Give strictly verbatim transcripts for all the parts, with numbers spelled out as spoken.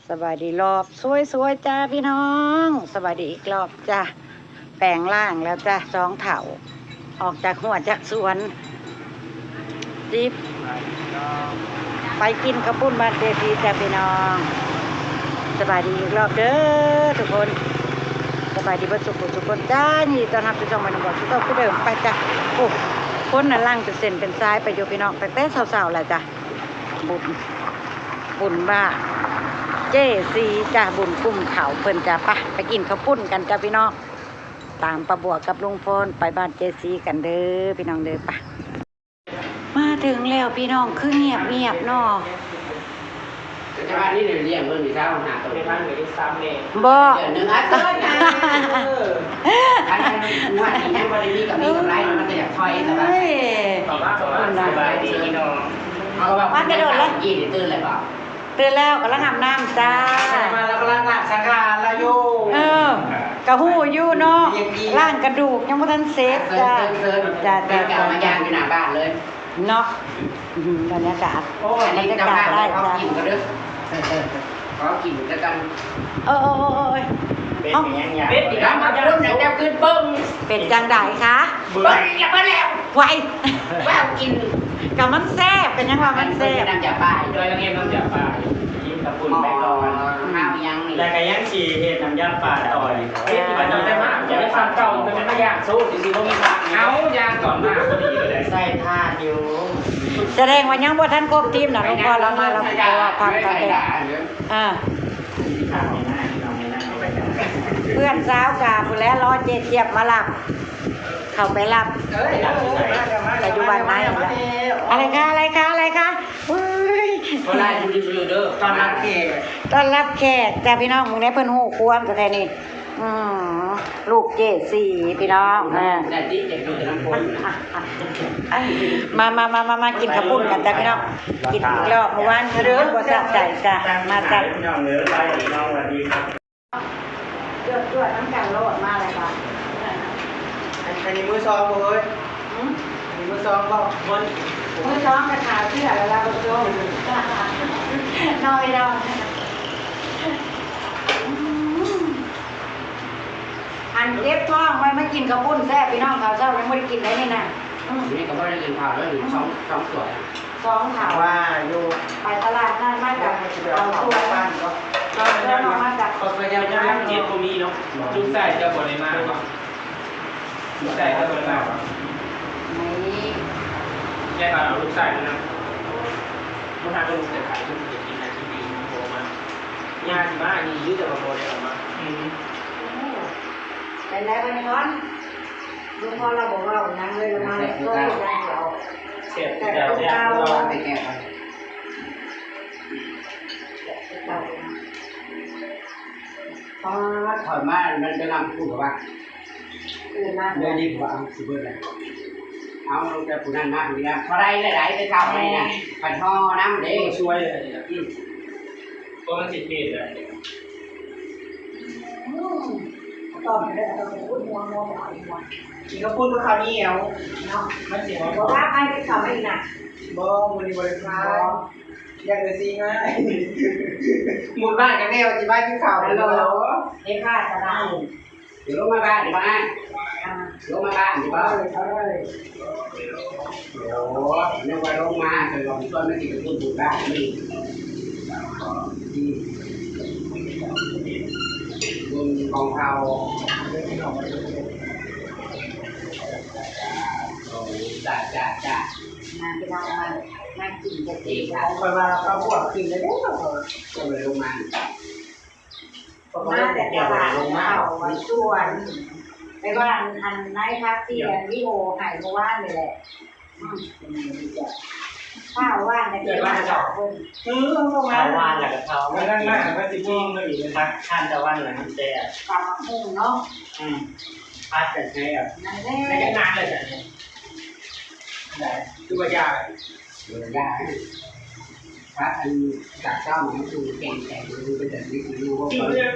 สบายดีรอบสวยๆจ้าพี่น้อง สบายดีอีกรอบจ้า แปลงร่างแล้วจ้า สองเฒ่า ออกจากหัวจากสวน จิบ ไปกินข้าวปุ้นบ้านเจซีจ้าพี่น้อง สบายดีอีกรอบเด้อทุกคน สบายดีเบิดสุขทุกคนจ้า ยินดีต้อนรับสู่ช่องบ้านน้องบอกคือเก่าคือเดิมไปจ้า โอ้ คนน่ะหลั่งเป็นเส้นเป็นสายไปอยู่พี่น้อง ตั้งแต่เช้าๆแล้วจ้า บุญ บุญบ้านเจซีจ้า บุญกลุ่มเขาเพิ่นจ้า ไป ไปกินข้าวปุ้นกันจ้าพี่น้อง ตามป้าบัวกับลุงพลไปบ้านเจซีกันเด้อพี่น้องเด้อ ไป มาถึงแล้วพี่น้อง คือเงียบๆเนาะ แต่ว่านี่เนี่ยเลี้ยงเพิ่นมีเช้าหาตัว ในบ้านเหลืออยู่สามเมตร บ่ เดือนหนึ่งอ่ะเท่านั้น เออ อันนั้นงวดนี้ยังบ่ได้มีกำไรกำไร มันก็อยากถอยแต่ว่า เฮ้ย บอกว่าบอกว่าสบายดีพี่น้อง เอาว่า มาแต่โดนแล้ว กินตื่นเลยบ่ ตื่นแล้ว กำลังอาบน้ำจ้า มาแล้วกำลังล้างสังขารแล้วอยู่ เออ กะฮู้อยู่เนาะ เย็นดี ล้างกระดูกยังบ่ทันเสร็จจ้า เซิร์ฟ เซิร์ฟ จ้า เซิร์ฟ จ้า เซิร์ฟ จ้า เอามาย่างอยู่หน้าบ้านเลย เนาะ อืม บรรยากาศ โอ้ย บรรยากาศได้จ้ะ ขอกินก็เด้อ ขอกินก็กัน เออ เออ เออ เออ เอ้า เป็นหยังไง เป็นหยัง แล้วมาคนอยากจะขึ้นเบิ่ง เป็นจังใดคะ เบิ่งอย่ามาแล้ว ไว ว่ากิน ก็มันแซ่บ ก็ยังว่ามันแซ่บ น้ำยาป่า โดยเรียนน้ำยาป่า กินกับปุ้นไปก่อน อ๋อ ข้าวยังนี่ แล้วก็ยังสิเฮ็ดน้ำยาป่าต่ออีก เฮ็ดอยู่บ้านนี้ได้มาก อย่าไปฟังเก่า มันเป็นมาย่างสู้ จริงๆ บ่มีทาง เอาย่างก่อนมาพอดีเลย ใส่ถ่านอยู่ แสดงว่ายังบ่ทันครบทีมนะ หลวงพ่อเรามา เราก็ว่าความกันเลย อ่า เพื่อนสาวกาผู้นแหล้ว รอเจเจี๊ยบมารับ เขาไปรับ เอ้ย เออ มาแล้ว มาแล้ว ปัจจุบันไหน มาแล้ว อะไรคะ อะไรคะ อะไรคะ อุ้ย คนไล่ผู้นี้ไปเลยเด้อ ต้อนรับแขก ต้อนรับแขกจ้ะพี่น้อง มึงได้เพิ่นฮู้ความแต่แท้นี่ อืม ลูกเจซีพี่น้อง เออ แต่ที่เจ็บอยู่แต่ละคน มา มา มา มา มา กินข้าวปุ้นกันจ้ะพี่น้อง กินอีกรอบ เมื่อวานนี้บ่สะใจจ้ะ มาจ้ะ พี่น้องเด้อ ไปพี่น้อง สวัสดีครับ จวดๆน้ำกันโลดมาเลยค่ะ อันนี้มื้อซองบ่เฮ้ย หืม อันนี้มื้อซองบ่ มื้อซองกระถาเสื้อแล้วเราก็โจมน้อยดอง อืม อันเก็บท้องไว้มากินข้าวปุ้นแซ่บพี่น้อง ข้าวเช้ายังบ่ได้กินได้นี่นะ อืม นี่ก็บ่ได้กินข้าวแล้ว อืม สอง สองถ้วย สองถ้วย ว่าอยู่ ไปตลาดนัดมากับ เอาถ้วย เอาถ้วยออกมากับ เขาก็ยัง ยังเจ็บบ่มีเนาะ ลูกชายเจ้าบ่ได้มาบ่ ลูกชายเจ้าบ่ได้มาบ่ นี่ แกตอนเอาลูกชายมานะ มาหาลูกชายขายลูกจะกินอะไรที่ดีนะ โทรมา ย่าสิมา นี่ยืดแต่บ่ได้ออกมา อืม โอ้ เป็นไรบ้างก่อน หลวงพ่อเราบอกว่าอย่างนั้นเลย มาเลย ก็ยังจะออก เสียบ แต่ แต่ ก็ แต่ เก่า เราไปแก้ไป เก่า อ๋อ ถอยมา มันจะนำพูดว่า ตื่นมา เดี๋ยวนี้ผมว่าเอาสิเบิดเลย เอาลงแต่ผู้นั้นมาผู้นี้นะ เท่าไรหลายๆ ไปเท่าไรนะ แม่ ผัดห่อน้ำเด้ ช่วยเลย อืม ก็มันสิเปลี่ยนเลย อืม ตอนนี้เราจะพูดมัวมัวหัวหัว กินข้าวปุ้นกับข้าวเหนียว เนาะ มันสิหอม บอกว่าไปกินข้าวไม่หนัก บ่ มื้อนี้บ่ได้พา อยากได้ซีมา หมู่บ้านกันแน่ว่าสิมากินข้าว ฮัลโหล เด้อ เด้อค่ะ สบาย อืม เดี๋ยวลงมาบ้านดีกว่า อ่า ลงมาบ้านดีกว่า เออ เออ โอ้โห นึกว่าลงมา แต่ลองต้นไม่กินกับคุณบุญบ้านนี่ อืม บุญของเขา โอ้ จ้า จ้า จ้า มาพี่น้องมา มากินกันเองค่ะ คอยว่าเขาบวกขึ้นแล้วเด้อ ก็เลยลงมา มาแต่ตลาดเขาว่าชวน ไปบ้านอันนายพักที่อันวิโอหายเมื่อวานนี่แหละ อืม ข้าวว่างกันเดี๋ยวว่าจะเพิ่น เออ เอามา ข้าวว่างแล้วก็ข้าว วันนั้นมาก็สิมีเงินอีกนะครับ ทานตะวันหลังแต่ ตำบักหุ่งเนาะ อืม พัดกันใช้อ่ะ นั่นแหละ ไม่ได้นานเลยจ้ะเนี่ย ได้ คือว่ายาก เออ ยาก พระอันจากเจ้ามันคือแก่งแต่งมันเป็นแบบนี้คือรู้ว่า จริงเลย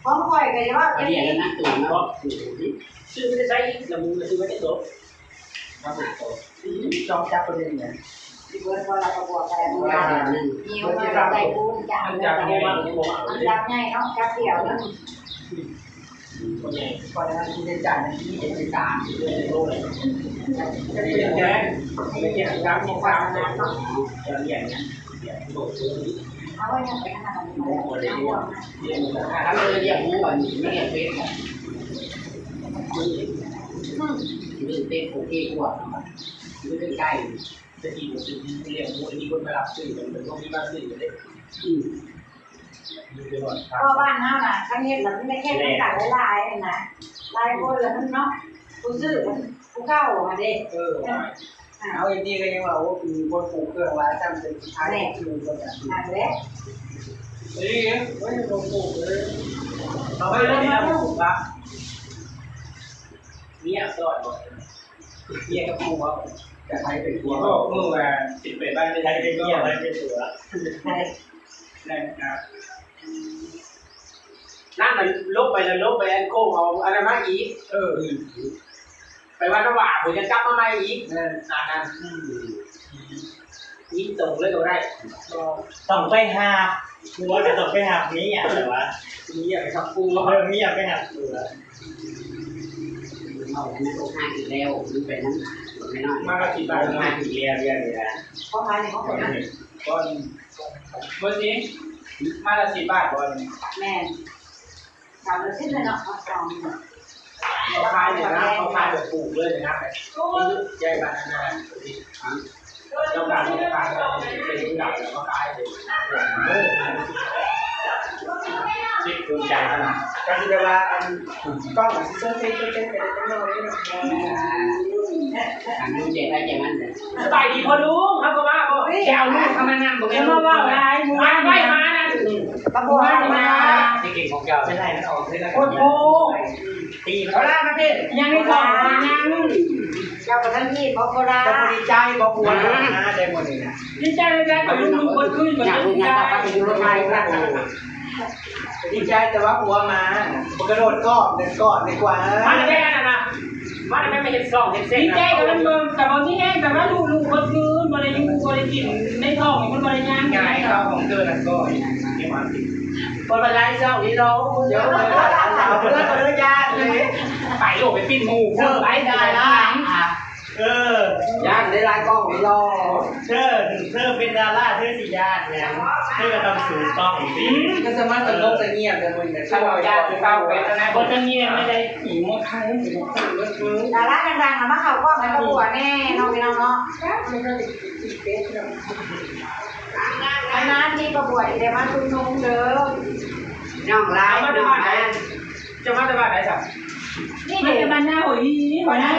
ของข่อยก็จะว่า เดี๋ยวนั้นนะ ตื่นมาบอกตื่นดิ ซื้อไม่ได้ใช้อีก ละมูลซื้อไม่ได้โต พระหาโต อืม จองจับประเด็นเนี่ย เบิดพอเราก็บวกไปแล้วมันก็หิวมันก็ได้บุญจ้ะมันก็ได้บุญมันจับใหญ่เนาะจับเดี่ยวเนาะ คนใหญ่คนนั้นที่ได้จ่ายนั้นที่เจ็ดสิบสามเดือนโลเลยจะเปลี่ยนแดงไม่เกี่ยวกับการมีความเนาะจะเรียนนะเรียนโลก เอาไว้ยังไปขนาดนี้เลยเอาเลย เอาเลยเรียกรู้ว่านี่ไม่เรียกเฟซอ่ะ อืม นี่เป็นโอเคกว่าเนาะ นี่เป็นใกล้ จะกินมันเป็นเรียกรู้ อันนี้คนมารับซื้อมันเป็นพวกที่มาซื้อเลย อืม พ่อบ้านเฮาน่ะเขาเฮ็ดแล้วมันได้แค่น้ำตาลหลายๆนะ หลายคนแล้วมันเนาะ ผู้ซื้อมันผู้เข้ามาเด้ เออ อ่า เอาอย่างนี้ก็ยังว่า โอ้ คือคนปลูกเครื่องว่าซ้ำเป็นสุดท้าย แน่ คือคนจะ นั่นแหละ เอ้ย เฮ้ย คนปลูกเลย เอาไปเลยนะ ปลูกละ เนี่ย สอดบ่ เมียกับผัว จะใครเป็นผัว เมื่อวานสิบแปดบ้าน ใครเป็นเมีย ใครเป็นผัว นั่นนะ นั่นน่ะลบไปแล้วลบไปอันโก้เอาอันนั้นมาอีก เออ ไปว่าน้ำหวานผมจะกลับมาใหม่อีก เออ อันนั้น อืม ยิงตรงเลยก็ได้ ต้องไปหาผัวก็ต้องไปหาเมียแต่ว่า เมียไปหาผัว เออ เมียไปหาผัว เอาอันนั้นอกหักอีกแล้ว มันเป็นน้ำหนักไม่น้อย มาละสิบบาท อกหักอีกแล้วเรื่องนี้นะ เพราะว่าเนี่ยเขาคนนั้น ก้อน เมื่อกี้ มาละสิบบาท ก้อน แม่น สามร้อยสิบเลยเนาะ เอาสอง เขาขายเลยนะ เขาขายแบบปลูกเลยนะ ใหญ่ขนาดนั้นนะ เจ้าการเขาขายแบบเป็นผู้ใหญ่แล้วเขาขายเลย สิบภูมิใจขนาด ก็คือแบบว่าอันกล้องมันเซิร์ฟเซิร์ฟเซิร์ฟเซิร์ฟไปแล้วก็นอนนี่เนาะ อันนี้เจ๊ได้เจ๊มันเลย สบายดีพ่อลุงครับ ก็ว่าบอก แกเอาลูกเขามานำบอก จะมาว่าหลายหมู่บ้าน ไม่มานั่น ก็บอกว่ามา ที่กินของเก่า เป็นไรมันออกเลยนะ โอ้โห ตีเขาล่ามาพี่ ยังไม่พอยัง เจ้าก็ทั้งที่บอกโบราณ จะบ่ดีใจบอกผัวนะ ได้หมดเลยนะ ดีใจเลยนะ กับลูกๆคนขึ้นมา อยากรู้งานต่อไปอยู่รถไฟนะ ดีใจแต่ว่าผัวมา มันกระโดดกอดเดินกอดดีกว่า มาแล้วแม่นั่นนะ มาแล้วแม่ไม่เห็นซองเห็นเส้น ดีใจกับมันเบิ่ง แต่บางที่แห้ง แต่ว่าลูกๆคนขึ้น บ่ได้อยู่ บ่ได้กิน ในท้องนี่มันบ่ได้ย่าง ไง ไง ข้าวของเธอน่ะก็ คนมาไล่ซองนี่เรา เดี๋ยวเอาเพื่อนเอาเพื่อนยากเลย ไปโลกไปปิ้นหมู่ เธอไปได้ละ เออ ย่านได้หลายกล้องนี่รอ เธอ เธอเป็นดารา เธอสิย่านหยัง เธอก็ต้องสูงกล้องสิ ก็สามารถตลกแต่เงียบแต่มึงเนี่ย ถ้าเราย่านคือเป้าเป็นนะ บ่จะเงียบไม่ได้ อีหมดทั้ง ดาราดังๆน่ะมาเข้ากล้องให้ประกวดแน่เนาะพี่น้องเนาะ อันนั้นที่ประกวดที่ได้มาชุมนุมเด้อ น้องหลาย เอามาจากบ้านไหน น้องหลาย จะมาจากบ้านไหนสัก นี่ มา เด้ จากบ้านหน้าหัวหิน หัวหน้า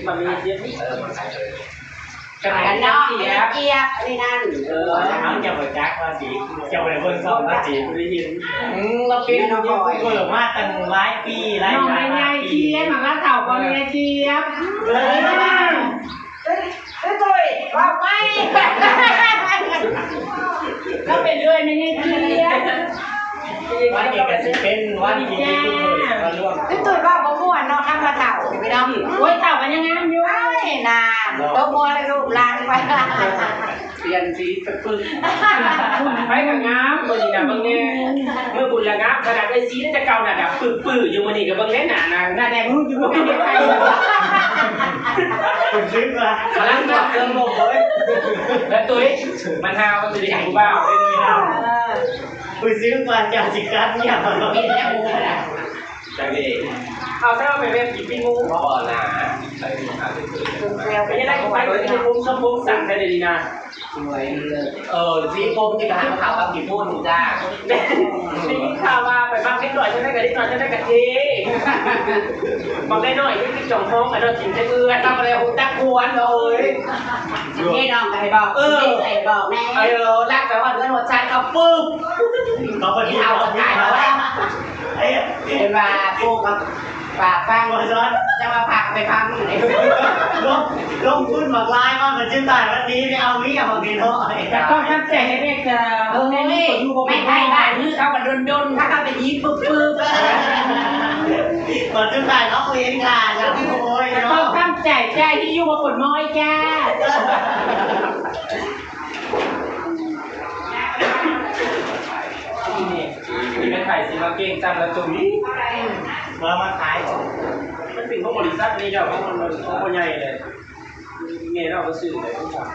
มันมีเสียง เออ มันใครเลย กันนอกเสีย เจี๊ยบนี่นั่น เออ เอาเจ้าไปจักว่าสิ เจ้าไปเบิ่งซ่องว่าสิ ได้ยิน อืม เราเป็นยูทูบเบอร์มาตั้งหลายปี หลาย น้อง หลาย แม่ยาย ปี เจี๊ยบ หมากระเถาบ่แม่ยายเจี๊ยบ เออ เอ้ย เอ้ย ตุ้ย ว่าไป ก็เป็นเรื่อยไม่ใช่เจี๊ยบ วันนี้ก็สิเป็นวันที่ยูทูบเบอร์มาร่วม พี่ตูนว่าบ่ม่วนเนาะ ข้ามมาเถ่าพี่น้อง โอ้ย เถ่ามันยังงามอยู่ ไอ้น่า ตบหัวเลยลูกหลานไป เปลี่ยนสีปึกๆ ไปกับงาม มื้อนี้น่ะเบิ่งแน่ มื้อบุญละงาม ขนาดไอ้สีแต่เก่าน่ะดำปึกๆ อยู่ มื้อนี้ก็เบิ่งแน่หน้านะ หน้าแดงรูดอยู่ คุณซื้อมา กำลังถอดเครื่องลมเลย แล้วตุ้ย มันฮาว มันสิได้เห็นผู้บ่าว เออ คุณซื้อมาจากสิกัดเนี่ย เห็นแล้ว จังเอง เอาซะว่าไปเว็บกินปิ้งหมู บ่นะ ไปหาซื้อ เป็นยังไง ไปกินหมูสมพงษ์สั่งได้เลยดีนะ สวยเลย เออ สีผมนี่ก็หาข่าวกับกี่พูดจ้า ได้ยินข่าวว่าไปบักเล็กหน่อย จังได้กับเล็กหน่อย จังได้กับเท บักเล็กหน่อย ที่จองห้องกัน เรากินแค่เอื้อน ต้องเลยหูจักกวนเลย นี่น้องก็ให้บอก เออ ให้บอกแน่ เออ รักแต่ว่าเรื่องหัวใจเขาปึ๊บ เขาไปที่ เอา เขาไปที่ ตายแล้ว เอ้ย เป็นว่าปลูกกับปากฟัง บ่ซ้อน จะมาผักไปฟังอยู่ไหน ลง ลงทุนหมากลายมา มันจะตายวันนี้ ไม่เอาเมียมากินเนาะ แต่ต้องทำใจให้เด็กจะ เออ ไม่ ไม่ไทยบ้านคือเขากันดนๆ ถ้าเขาเป็นอีปึ๊บปึ๊บ ตอนจุดท้ายเนาะเรียนค่ะแล้วพี่โอ้ย แล้วก็ เนาะ ตั้งใจใจที่อยู่มาปวดม้อยจ้า นี่เป็นไข่สีมาเก่งจังแล้วตรงนี้ เรามาขายของ มันเป็นของบริษัทนี่เจ้าของมันของคนใหญ่เลย เมียเราก็ซื้อเลยทุกอย่าง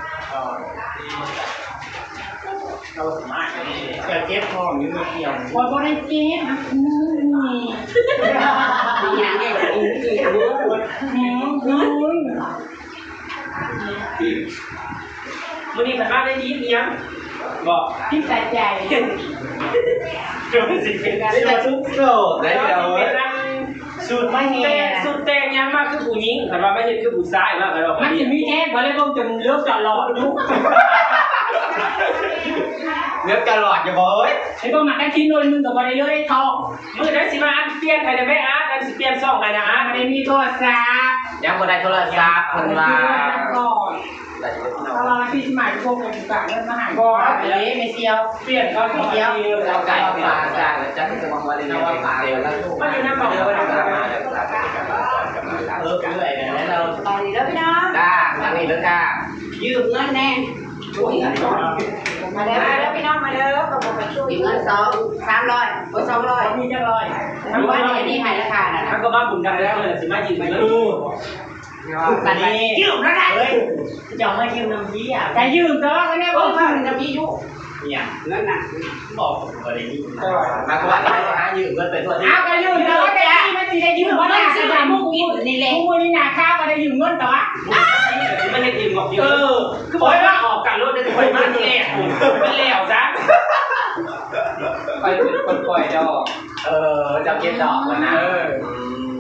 เราสามารถ จะเก็บของอยู่เดียว ว่าบ่ได้เก็บนะ อืม อีหยังเนี่ย อีหยัง อืม อืม มื้อนี้เพิ่นมาได้ยินอีหยัง บอก พิมพ์ใส่ใจ เดี๋ยวมันสิเป็น นี่จะซุกโสดได้แล้วเว้ย เป็นนาง สูตรมาแห่ แต่ง สูตรแต่งยังมากคือผู้หญิง คันว่ามาเฮ็ดคือผู้ชายมาก คันว่า มันสิมีแฮงบ่ได้เบิ่งจนเลือกตลอดดู เลือกตลอดอย่าบอกเอ้ย ไอ้พวกหมากกะทินโดนมึงก็บ่ได้เลือกได้ทอง มื้อใดสิมาอันเปลี่ยนให้ได้ไหมอาร์ต อันสิเปลี่ยนช่องให้นะอาร์ต ไม่ได้มีโทรศัพท์ ยังบ่ได้โทรศัพท์เพิ่นว่า ก่อน เพราะว่าวันที่สิมาพวกเราฝากเงินมาให้ บ่ เอ๊ะ ไม่เซียว เปลี่ยนเขา ไม่เซียว เราไก่ปลาจ้างแล้วจัดสมองวันนี้เราปลาแล้ว มันอยู่ในกล่องเดียวกัน เออ เปื่อยนะ แล้วเรา ตอนนี้เด้อพี่น้อง จ้า ทางนี้เด้อจ้า ยืมเงินแน่ โอ้ย มาเด้อ มาเด้อพี่น้อง มาเด้อ ขอบคุณค่ะ ยืมเงินสอง สามร้อย โอ้ย สองร้อย มีจักร้อย ทั้งวันนี้อันนี้ให้ราคาน่ะนะ มันก็มาบุญกันแล้วเลย สิมายืมเงิน บัดนี้ยืมแล้วนะ เฮ้ย จะเอามายืมนำพี่อ่ะ แต่ยืมแต่ว่าคะแนน เออ ว่า ว่ามันจะมีอยู่ เนี่ย เงินน่ะ บอกผมก็ได้ยืมนะ มาก่อนนะ หายืมเงินไปทั่วที่ เอาก็ยืมแต่ว่าแต่ที่มันสิได้ยืม เพราะหน้าสถานพวกกูนี่แหละ กูนี่หน้าข้าวก็ได้ยืมเงินแต่ว่า มันเฮ็ดยืมบอกยืม เออ คือบอกว่าออกกันรถได้แต่คอยมาที่แรก มันแล้วจ้ะ ไปเป็นคนปล่อยดอก เออ เจ้าเก็บดอกแล้วนะ เออ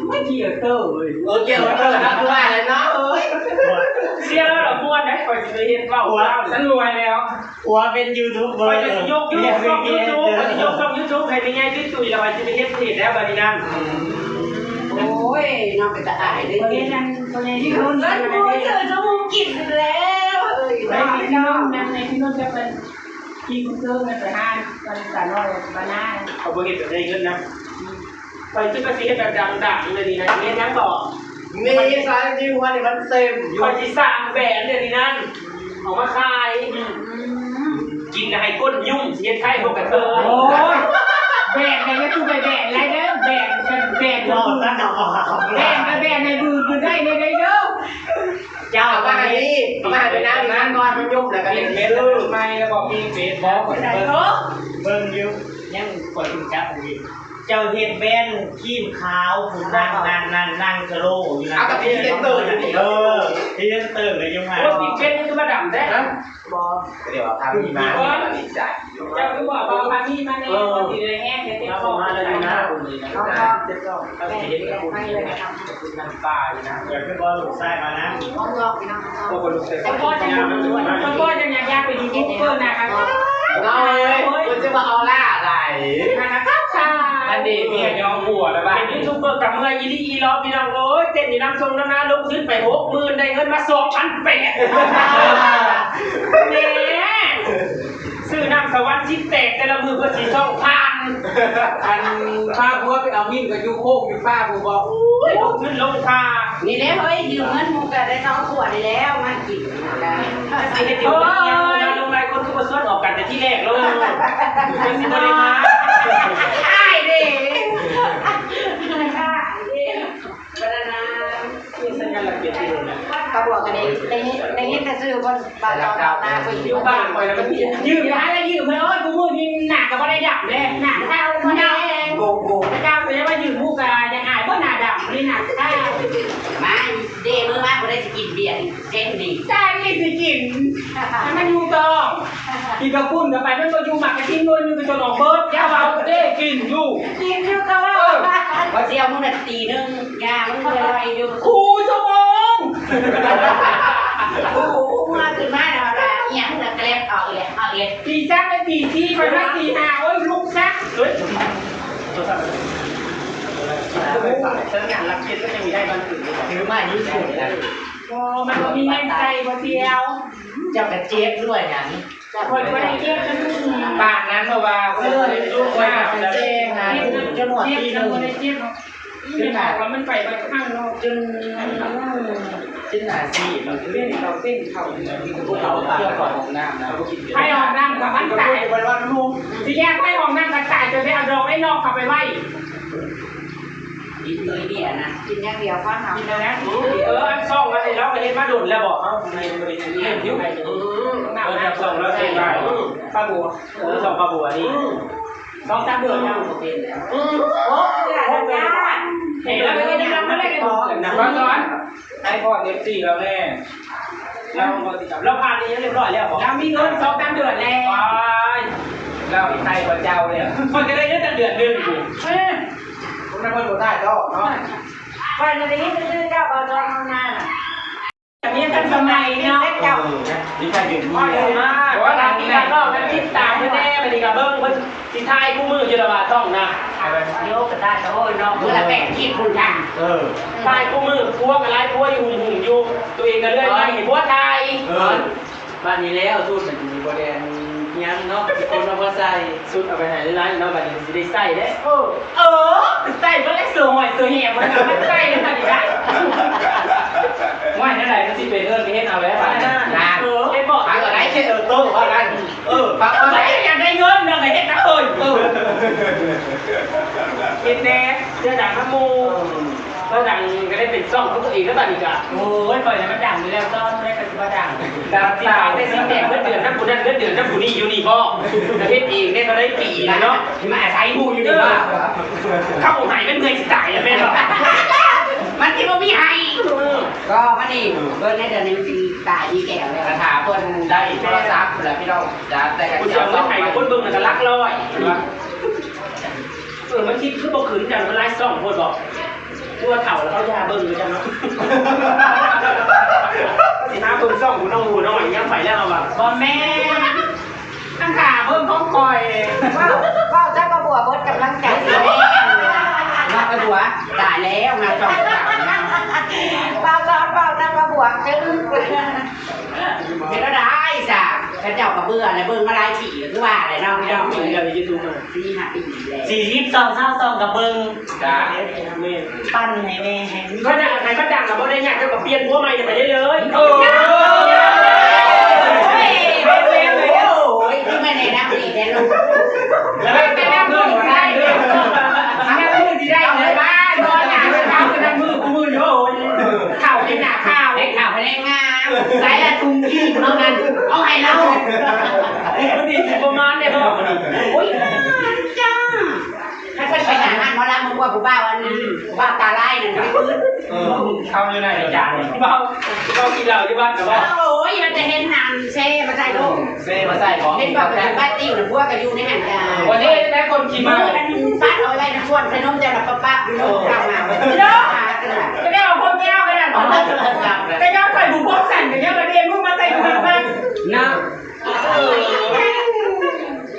ไม่เกี่ยวเตอร์เลย เออ เกี่ยวเตอร์นะ คือว่าอะไรเนาะ เอ้ย เสียแล้วเหรอ ม่วนนะ คอยสิไปเฮ็ดเว้า หัว เล่า ฉันรวยแล้ว หัวเป็นยูทูบเบอร์ คอยจะสิยกยูทูบ ช่องยูทูบ คอยสิยกช่องยูทูบให้แม่ใหญ่ตุ้ยๆ แล้วคอยสิไปเฮ็ดเพจแล้วบัดนี้นะ โอ้ย น้องเป็นตาอายเด้อ คนนี้นั่น คนนี้ที่ เงินกูซื้อสมุนกินแล้ว เอ้ย ไม่มีพี่น้องนะ ในพี่น้องจะเป็น ที่คุณเพิ่งเงินไปห้า ตอนนี้สามร้อยบาทนะ เขาบ่เฮ็ดแบบได้เงินนะ อืม ไปซื้อกระเทียมแบบดังๆ เลยนี่นะ เฮ็ดหยังต่อ มีสายที่หัวนี่มันเต็มอยู่ ข้อยสิสร้างแบรนด์เดี๋ยวนี้นั่น เอามาขาย อืม กินให้ก้นยุ่ง สิเฮ็ดไข้พวกกระเทย โอ้ย แบรนด์ไหนก็คือไปแบรนด์อะไรเด้อ แบรนด์เป็นแบรนด์ เราตั้งเอา แบรนด์ก็แบรนด์ในมือคือได้ในได้เด้อ เจ้า เอามาให้นี่ เอามาให้ไปนั่งอยู่นั่นก่อน มันยุ่งแล้วก็ เปลี่ยนเฟซ ซื้อ ใหม่แล้วบอกมีเฟซบอก เออ เบิ่งอยู่ ยังกดถึงจับอยู่ เจ้าเฮ็ดแบรนด์ครีมขาว ผู้นั่ง นั่ง นั่ง นั่งสโลว์อยู่นะ เอากับพรีเซนเตอร์อยู่นี่ เออ พรีเซนเตอร์เลยยังไง โอ้ย มีเฟซนี่คือมาดำแท้ ฮะ บ่ ก็เดี๋ยวเอาทางนี้มา บ่ ดีใจ เจ้าคือบอกว่าพาพี่มาแน่ เออ สิเลยแห้งเดี๋ยวเต็ม เอา ท้อง มาเลยนะ เอาท้อง เดี๋ยวก่อน เอาสิเห็นแล้วคุณ ให้เลยค่ะ คุณน้ำตาอยู่นะ เดี๋ยวคือว่าลูกชายมานะ ท้องหลอกพี่น้อง พวกคนลูกชาย สปอร์ตยัง สปอร์ตยังอยาก อยากเป็นยูทูบเบอร์นะคะ เอาเลย คุณจะมาเอาล่าอะไร นะคะ ค่ะ อันนี้เมียยอมผัวแล้วบ้าง เป็นยูทูบเบอร์กับเมื่อยอีหลีอีหลอพี่น้อง โอ้ย เต้นอยู่น้ำทรงน้ำนา ลงทุนไปหกหมื่น ได้เงินมาสองพันแปด แหม ซื้อน้ำสวรรค์สิแตกแต่ละมื้อเพื่อสิส่องผ่าน อันพาผัวไปเอามีดกับยูโคกอยู่ป้าผมบอก อุ้ย ลงทุนลงทา นี่แหละเฮ้ย ยืมเงินหมู่ก็ได้สองขวดนี่แล้ว มากินนะ ก็สิเฮ็ดอยู่คนเดียวนะ ลงหลายคนก็บ่ชวนออกกันแต่ที่แรกเลย ก็สิบ่ได้มา อ้ายเด้ อ้ายเด้ บานานา ที่สัญญาณหลักเจ็ดกิโลนะ เขาบอกกันเอง ได้ยิน ได้ยินแต่ชื่อคนบ้านเรา ตาไป อยู่บ้านคอยแล้วมันเปลี่ยน ยืมหาแล้วยืมมา โอ้ย กูพูดนี่หนักก็บ่ได้ดับเลย หนักข้าวมันแดง โกโก้ เจ้าเสียว่ายืมหมู่กะยังอาย บ่หน้าดำ นี่หนักข้าว มา เด้มือมา บ่ได้สิกินเบียร์ เส้นนี่ จานนี่สิกิน ให้มันอยู่ต่อ กินกระปุ้นกันไป มันก็อยู่หมากกระทิงหน่วยหนึ่งก็จนออกเบิด อย่าว่าเด้กินอยู่ กินอยู่ตลอด เออ ว่าสิเอามึงน่ะตีหนึ่ง ย่ามึงเลยว่าอยู่ คู่ชั่วโมง กูมาขึ้นมาแล้วว่าอีหยังน่ะแกร็บเอาอีกแล้ว เอาอีกแล้ว ตีสามและตีสี่ ไปมาตีห้า โอ้ย ลุกซะ เฮ้ย โทรศัพท์ สัญญาณหลักเจ็ดก็ยังมีได้บางกลุ่มอยู่ ถือมายี่สิบนะ บ่ มันบ่มีแรงใจบ่เที่ยว เจ้ากระเจ็บด้วยหยัง ข่อยบ่ได้เจ็บนะ ปานนั้นเพราะว่า เออ ลูกข่อย เจ็บนะ จนหัวตีหนึ่ง เจ็บนะ บ่ได้เจ็บหรอก นี่มันบอกว่ามันไปไปข้างนอกจน ขึ้นหน้าสิมันขึ้น เขาเต้นเขา พวกเขาเที่ยวของน้ำนะ ไปห้องน้ำกับมันตาย ไปวัดหมู่ สิแยกไปห้องน้ำกับตายจนได้เอาดอกไอ้นอกเข้าไปไว้ กินเลยเนี่ยนะ กินอย่างเดียวพอเนาะ กินแล้วนะ เออ อันซ่องอันนี้เราก็เห็นมาโดนแล้วบอกเขา เห็นอยู่ เออ ซ่องแล้วเห็นได้ ป้าบัว เออ ซ่องป้าบัวนี่ สองสามเดือนแล้ว อืม โอ้ เวลาทำงาน เห็นแล้วไม่ได้ทำอะไรกัน นะ มาก่อน ให้พ่อเอฟซีเราแน่ แล้วก็ติดตาม แล้วผ่านนี้เรียบร้อยแล้วบอก เรามีเงินสองสามเดือนแล้ว ไป เราไปไต่พระเจ้าเลย คนจะได้เงินแต่เดือนหนึ่งอยู่ เออ คุณไม่ค่อยรู้ได้ก็เนาะ ก่อนจะได้ยินชื่อเจ้าบ่าวจอยเฮานาน่ะ อันนี้ทันสมัยเนาะ เจ้า นี่ใครอยู่ พ่อเยอะมาก ว่าทางนี้ก็นอกกันติดตามเพิ่นแน่ บัดนี้ก็เบิ่งเพิ่นสิถ่ายคู่มืออยู่ละว่าช่องนะ โยกกระต่ายโอ้ยเนาะ มื้อละแปดคลิปพุ่นค่ะ เออ ถ่ายคู่มือ ผัวก็หลายผัวอยู่ หุ่มๆอยู่ ตัวเองก็เลยไม่ให้ผัวถ่าย เออ บ้านนี้แล้ว สูตรมันมีบ่แดงเฮียงเนาะ คนเอามาใส่ สูตรเอาไปให้หลายๆเนาะ บัดนี้สิได้ใส่เด้ เออ เออ ใส่บ่ได้เสือหอยเสือแหบบ่ได้เอามาใส่เลยค่ะนี่นะ ว่าแนวใดมันสิเป็นเรื่องที่เฮ็ดเอาแล้วบัดนี้ นะ เออ เฮ็ดบอก พักอะไรเช่นเออโต้ว่ากัน เออ พักอะไร อยากได้เงินเนาะ ก็เฮ็ดนะเอิ้น เออ เฮ็ดแน่ เสื้อดำน้ำมูก เออ ก็ดังก็ได้เป็นช่องของตัวเองแล้วบัดนี้ก็ โอ้ย ปล่อยให้มันดังอยู่แล้ว ซ่อนไม่ได้ปฏิบัติดัง ดังที่ตายได้สิแตกเงินเดือนนำผู้นั้น เงินเดือนนำผู้นี้อยู่นี่บ่ ก็เฮ็ดเองเนี่ยก็ได้ปีแล้วเนาะ มาอาศัยหมู่อยู่นี่บ่ เข้าหายเป็นเมื่อยสิตายแล้วแม่นบ่ มันสิบ่มีให้ เออ ก็มานี่ เบิ่งในเดือนนี้มันสิตายดีแก่แล้ว คาถาเพิ่นได้โทรศัพท์แล้วพี่น้อง จะแต่กัน ผู้เสียเงินให้กับคนเบิ่งน่ะก็หลักร้อย เห็นปะ เออ มันคิดคือบ่ขึ้นจัง มันไลฟ์สองคนบอก ตัวเฒ่าแล้วเขายาเบิ่งอยู่จังเนาะ สิหาเบิ่งสองผู้น้องผู้น้อยยังไปแล้วเอาว่ะ บ่แม่น ตั้งขาเบิ่งของข่อย เว้า เว้าจักมาบวกเบิดกำลังใจสิแม่ นักกระดัว ตายแล้ว งานจอง เว้าจอน เว้าจักมาบวกจึง เฮ็ดบ่ได้จ้ะ เขาเจ้าก็เบื่อแล้ว เบิ่งมาหลายปีแล้ว คือว่าแหละเนาะ พี่น้อง เดี๋ยวยูทูบมา สี่ห้าปีแล้ว สี่สิบสอง ซาวสอง กับเบิ่ง จ้า แม่ ปั้นให้แม่ให้ ก็ได้ ใครก็ดังแล้ว บ่ได้อยากจะมาเปลี่ยนผัวใหม่จะไปได้เลย โอ้ย โอ้ย คือแม่ในนักเรียนเนี่ยลูก แล้วไปนั่งมือได้เด้อ นั่งมือที่ได้เลยบ้าน นอนหนาเช้าก็นั่งมือกูมือโยน ข่าวเป็นหนาข่าว เด็กข่าวพนักงาน สายละทุงขี้เท่านั้น เอาให้เรา มันดีสิประมาณเนี่ย โอ้ย จ้า ถ้าเพิ่นไปหาหันหมอลำ มึงว่าผู้บ่าวอันนี้ ผู้บ่าวตาลายนั่น เออ เข้าอยู่ไหนอาจารย์ เบา เบากินเหล้าที่บ้านแต่ว่า โอ้ย มันจะเห็นหนังเซ่มาใส่ลูก เซ่มาใส่ของ เห็นบอกเป็นปาร์ตี้อยู่นะ พวกก็อยู่ในหันจ้า วันนี้แม่คนขี่มา มันปัดเอาไว้นะ ชวนขนมเจ้าละปะปะอยู่โน่นข้างหน้า เดี๋ยว จะไม่เอาพวกแก้วไปนั่นหรอ แต่ยอดข่อยบุกพวกสั่น แต่ยอดมาเรียนพวกมาใส่ถุงมา นะ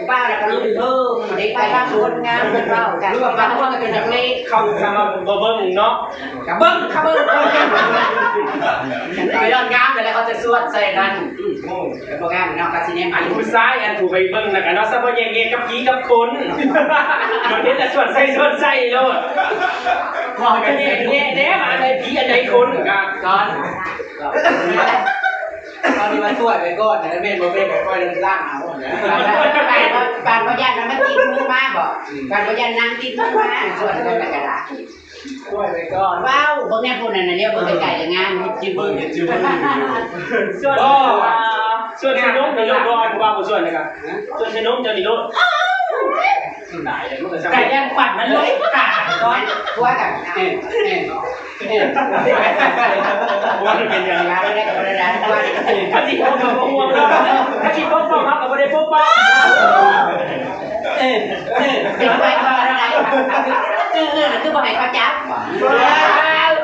บ้านแล้วก็รู้เพิ่มเด็กไปบ้านคนงานเป็นเบากัน รู้ว่าบ้านคนก็เป็นนักเลง เขาสามารถบ่เบิ่งเนาะ กับเบิ่งเขาเบิ่ง ไปยอดงามเลยแล้วเขาจะสวดใส่นั่น อืม โอ้ แล้วพวกงามเนาะ ก็สิเนี่ย อันผู้ชายอันผู้ไปเบิ่งนะกันเนาะ สะโพกแยงๆกับผีกับคน มันเห็นแต่สวดใส่สวดใส่โลด บอกกันเนี่ย แน่ๆ มาอะไรผีอะไรคนก็ ก่อน ตอนนี้มาช่วยไปก่อนนะ แม่นบ่แม่นก็ค่อยล่างเอานะ ปานบ่ ปานบ่ย่านมันมาติดมือมาบ่ อืม ปานบ่ย่านนางติดมือมา ส่วนกันกระดาษ ช่วยไปก่อน ว้าว เบิ่งแน่พุ่นน่ะ เดี๋ยวเบิ่งไกลๆ จะงาม จิบเบิ่ง จิบเบิ่ง ส่วน บ่ ส่วนสนุกในโลกร้อน ว่าบ่ส่วนนะครับ ฮะ ส่วนสนุกเจ้านี่โลด ตายแล้วมันก็ แต่ยังปัดมันเลย ตายก่อน ผัวกัน เอ๊ะ เอ๊ะ ว่ามันเป็นอย่างนั้น ไม่ได้กับภรรยาทุกวัน ถ้าสิพบกับพวกเรา ถ้าสิพบกับเขาก็บ่ได้พบว่า เออ เออ เป็นไปก่อนอะไร เออ เออ คือบ่ให้เขาจับ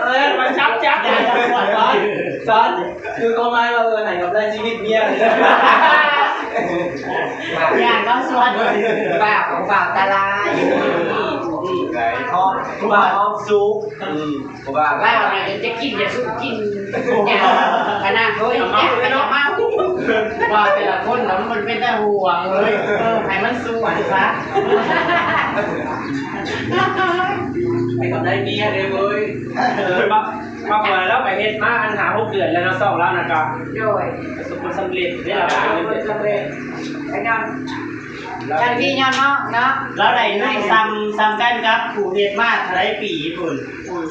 เออ มาจับจับ สอน คือเขามาว่า เออ ให้กับได้ชีวิตเมีย อย่างเขาส่วน บ่าวของบ่าวตาลาย ไหน พ่อ พ่อ พ่อซุก อืม เพราะว่า ว่าอะไรจะกินอย่าสู้กิน อย่าขนาดเฮ้ย อย่าขนาดเมา ว่าแต่ละคนแล้วมันเป็นแต่ห่วงเลย เออ ให้มันสู้กันซะ ให้กับได้เมียเลยเว้ย มา มาขอแล้วไปเฮ็ดมาอันหาหกเดือนแล้วเนาะ สองแล้วนะก็ โดย ประสบผลสำเร็จได้แล้ว ประสบผลสำเร็จ ไปนอน แล้ว ทันทีย้อนเนาะ เนาะ แล้วได้เงินซ้ำ ซ้ำกันกับผู้เฮ็ดมาเท่าไรปีพุ่น อืม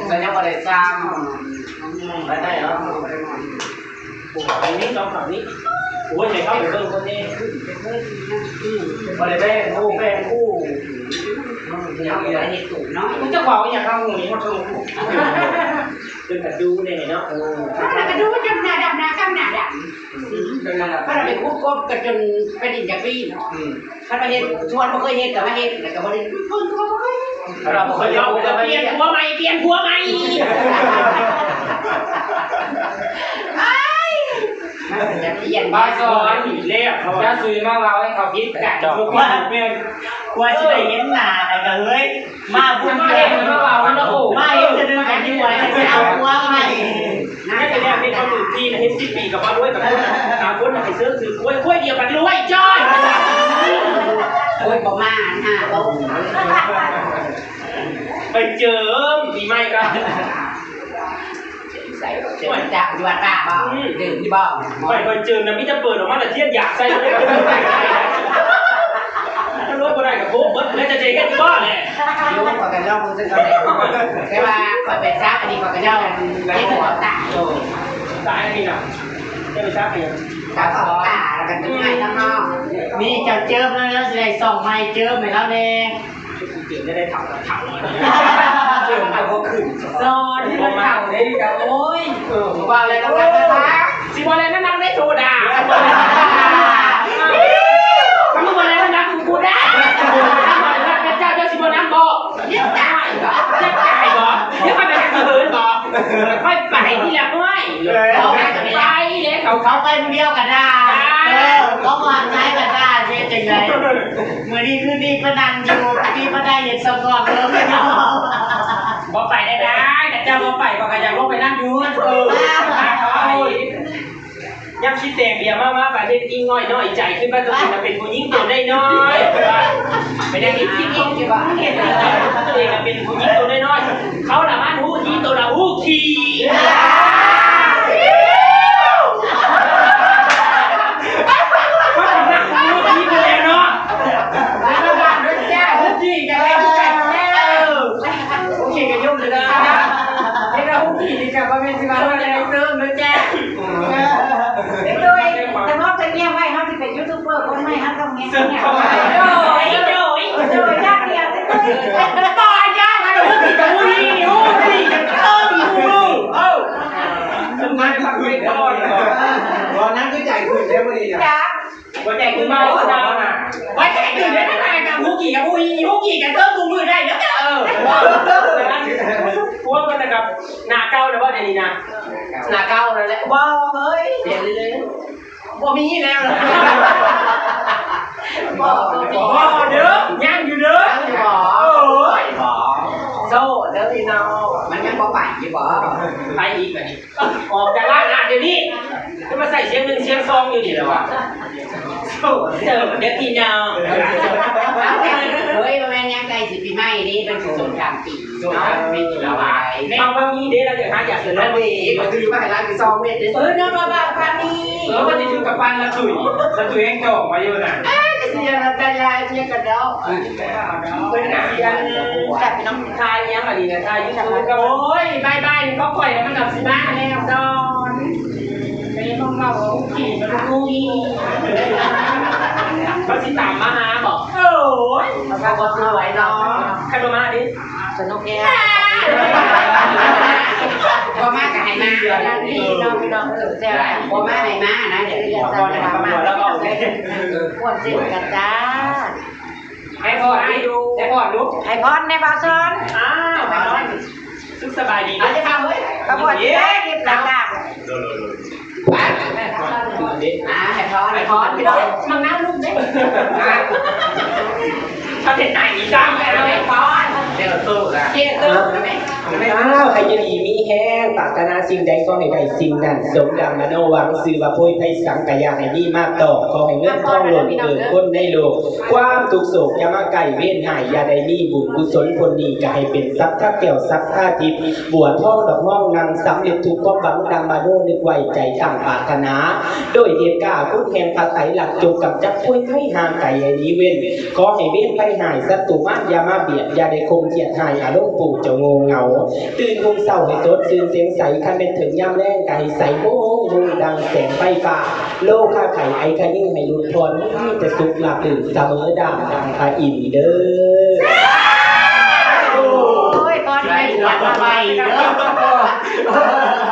แต่ยังบ่ได้ซ้ำ รายได้เนาะ ผู้บ่าวนี้ น้องสาวนี้ โอ้ย ใหญ่เข้าไปเบิ่งคนนี้ อืม บ่ได้แบ่งคู่ แบ่งคู่ ยังบ่ได้เฮ็ดตู้เนาะ มึงจะเว้าอีหยังเข้าหูนี่ หมดเทิงหู เป็นกระดูกเนี่ยเนาะ เออ มันกระดูกจนหน้าดำ หน้าคล้ำ หน้าดำ อืม เพราะเราไปขุดกบกันจนเป็นอินทรีย์ อืม คันว่าเฮ็ด ชวนบ่เคยเฮ็ดก็มาเฮ็ด แล้วก็บ่ได้ เพิ่นก็บ่เคยเฮ็ด เราบ่เคยเฮ็ด เปลี่ยนผัวใหม่ เปลี่ยนผัวใหม่ อ้าย มันจะเปลี่ยน บาสอน อีกแล้ว อย่าซุยมาเว้าให้เขาผิดกัน จบ ว่าแม่น กว่าสิได้เห็นหน้าแล้วก็เฮ้ย มาบุญเกิน มาเว้าแล้วโอ้ มาเห็นจะเดินกันอยู่ไหว จะเอาผัวใหม่ น่าจะเรียกเป็นคนอื่นที่เห็นสิบปีกับว่ารวยกับคนต่างคนน่ะไปซื้อซื้อกล้วย กล้วยเดียวกันรวยจ้อย โอ้ย ประมาณห้าโต๊ะ ไปเจิมปีใหม่ก็ ใส่เจิมจ้ะ อยู่วัดป่าบ่ อืม ดื่มที่บ่ ไป ไปเจิมนะ มิจะเปิดออกมาแต่เทียนอยากใส่เลย มันรวยบ่ได้กับโบ๊ะเบิด แล้วจะเจกันที่บ้านแหละ รู้ว่ากันเล่ามึงซึ่งกันเลย แต่ว่าข้อยไปซักอันนี้ข้อยก็เล่าเล่นหัวตา โอ้ ตายอันนี้นะ จะไปซักเนี่ย ซักหัวตาแล้วกันเป็นไงข้างนอก นี่เจ้าเจิมแล้วนะ สิได้ส่องไม้เจิมให้เราแน่ เจิมได้ ได้เฒ่าแล้วเฒ่าเลย เจิมก็บ่ขึ้น สอนให้มันเฒ่าได้ดีกว่า โอ้ย เออ ว่าอะไรก็ได้นะ สิบ่อะไรนั่นนั่งได้โทรด่า ถ้ามึงบ่อะไรนั่นนั่งกูด่า ถ้ามึงบ่อะไรนั่นเป็นเจ้าเจ้าสิบ่นั่งบ่ เรียกจ่ายบ่ เรียกจ่ายบ่ เรียกไปเป็นกระเหินบ่ ค่อยไปที่ละห้วย เออ เขาไปเลย เขา เขาไปคนเดียวก็ได้ ได้ เออ เขาวางใจก็ได้ เฮ็ดจังได๋ มื้อนี้คืนนี้ก็นั่งอยู่ ที่บ่ได้เฮ็ดสะกอนเด้อพี่น้อง บ่ไปได้ได้ แต่เจ้าบ่ไป ก็อยากลงไปนั่งอยู่ เออ มาขอให้ ยามสิแตกเบียร์มา มาประเทศอิงน้อยน้อยใจ คิดว่าตัวเองน่ะเป็นผู้หญิงตัวน้อยๆ ไปได้ยินเสียงอิงอยู่บ่ ตัวเองน่ะเป็นผู้หญิงตัวน้อยๆ เขาละมันฮู้ขี้ตัวละฮู้ขี้ เขาละมันฮู้ขี้ไปแล้วเนาะ แล้วบ้านด้วยแก้วฮู้ขี้กันแล้วกันแก้ว ฮู้ขี้กันยุ่งเลยนะ เฮ็ดว่าฮู้ขี้นี่ก็บ่แม่นสิว่าฮู้ได้เติมเด้อแจ้ เดี๋ยวโดย แต่ว่าเป็นเมียไว้ เฮาสิเป็นยูทูบเบอร์คนใหม่ เฮาต้องเงียบๆ โดย โดย โดย อย่างเดียว ต่อยากนะ ฮู้ขี้กับฮู้ขี้ ฮู้ขี้กับฮู้ขี้ เออ สมัยพักเวทก่อน ตอนนั้นคือใจคุณใช่ไหมเนี่ย จ้า บ่ใจคือเมาเนาะ บ่ใจคือเรื่องอะไรกับฮู้กี้กับฮู้ฮี่ ฮู้กี้กับเซิร์ฟกูมือได้เด้อ เออ พวกมันนะครับ หน้าเก่านะบ่เดี๋ยวนี้นะ หน้าเก่านั่นแหละ บ่เฮ้ย เปลี่ยนเลย บ่มีแล้วนะ บ่ บ่เด้อ ยังอยู่เด้อ ยังอยู่บ่ โอ้ย บ่ โซ่เด้อพี่น้อง มันยังบ่ไปอยู่บ่ ไปอีกบัดนี้ ออกจากร้านอาหารเดี๋ยวนี้ จะมาใส่เสียงหนึ่งเสียงสองอยู่นี่แหละวะ โซ่เสิร์ฟเดี๋ยวกินยาว เฮ้ย บ่แม่นยังไกลสิปีใหม่นี่ เป็นสงกรานต์ปี สงกรานต์ปี เนาะ ปีละวัน บางบางมีเด้ เราจะหาอยากเสิร์ฟ นั่นเอง มาถือมาให้ร้านไปซองเม็ดเด้อ เออ เนาะ มาบ้านปานี เออ มันจะถือกับปันละถุย ละถุยแห้งจอกมาอยู่น่ะ เอ้ย จะเสียละได้ลายเสียกันแล้ว เพิ่นก็สิอันจัดเป็นน้องทายอิหยังอันนี้นะ ทายยูทูบก็ โอ้ย บายบาย นี่ก็ปล่อยแล้ว มันก็สิมาแล้วดอน ไปมองเมาเอาขี้มันรู้นี่ เขาสิตามมาหาบอก โอ้ย เขาก็สวยเนาะ ใครมามาดิ สนุกแน่ บ่มาก็ให้มา นี่น้องพี่น้อง เออ แซ่บ บ่มาให้มานะ เดี๋ยวนี้ ตำรวจแล้วก็ ควรเซ็นกันจ้า ให้พร ให้ดู ให้พรดู ให้พรแน่บ่าวสอน อ้าว ให้พร สุขสบายดี เอาจะเข้าเฮ้ย ขบวน เย้ ได้คลิปหลังๆ อ่า ให้พร ให้พร พี่น้อง มังน้ำลูกเด้ อ่ะ เขาเห็นหน้าอีกซ้ำแล้วไอ้ปอน เดี๋ยวสู้ละ เดี๋ยวสู้ อ้าว ให้อยู่ดีมีแฮง ปรารถนาสิ่งใดขอให้ได้สิ่งนั้น สมดังมโนหวัง ชื่อว่าโพยไพศาล ก็อย่าให้มีมาต่อ ขอให้เงินทองล้นเกินคนในโลก ความทุกข์โศกอย่ามาใกล้ เวรหายอย่าได้มี บุญกุศลผลนี้ก็ให้เป็นศรัทธาแก้วศรัทธาทิพย์ บัวทองดอกห้องนาง สำเร็จทุกความหวังดังมโนนึกไว้ ใจตั้งปรารถนา โดยเดชกล้าคุณแห่งพระไตรลักษณ์ จงกำจัดโพยไพห่างไกลให้หนีเว้น ขอให้เวรไพหาย ศัตรูมารอย่ามาเบียด อย่าได้คมเขียดหาย อารมณ์ปู่เจ้าโง่เหงา ตื่นรุ่งเช้าให้สดชื่นแจ่มใส คันเป็นถึงยามแลงก็ให้ใสโฮงโฮงดังแสงไฟฟ้า โรคาไข้ไอขยี้ให้หลุดพ้น มีแต่สุขราบรื่นเสมอดามดังพระอินทร์เด้อ โอ้ย พรให้ ไปเด้อ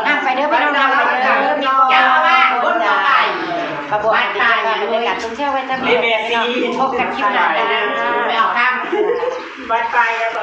อ่ะ ไปเด้อ ไปเด้อ ไปเด้อ เจ้าว่าคนต่อไป ขบวนการ บรรยากาศ ตรงเที่ยวไว้ทั้งหมด นี่แม่ซี พบกันคลิปหน้าจ้า ไปเอาข้าม บายบาย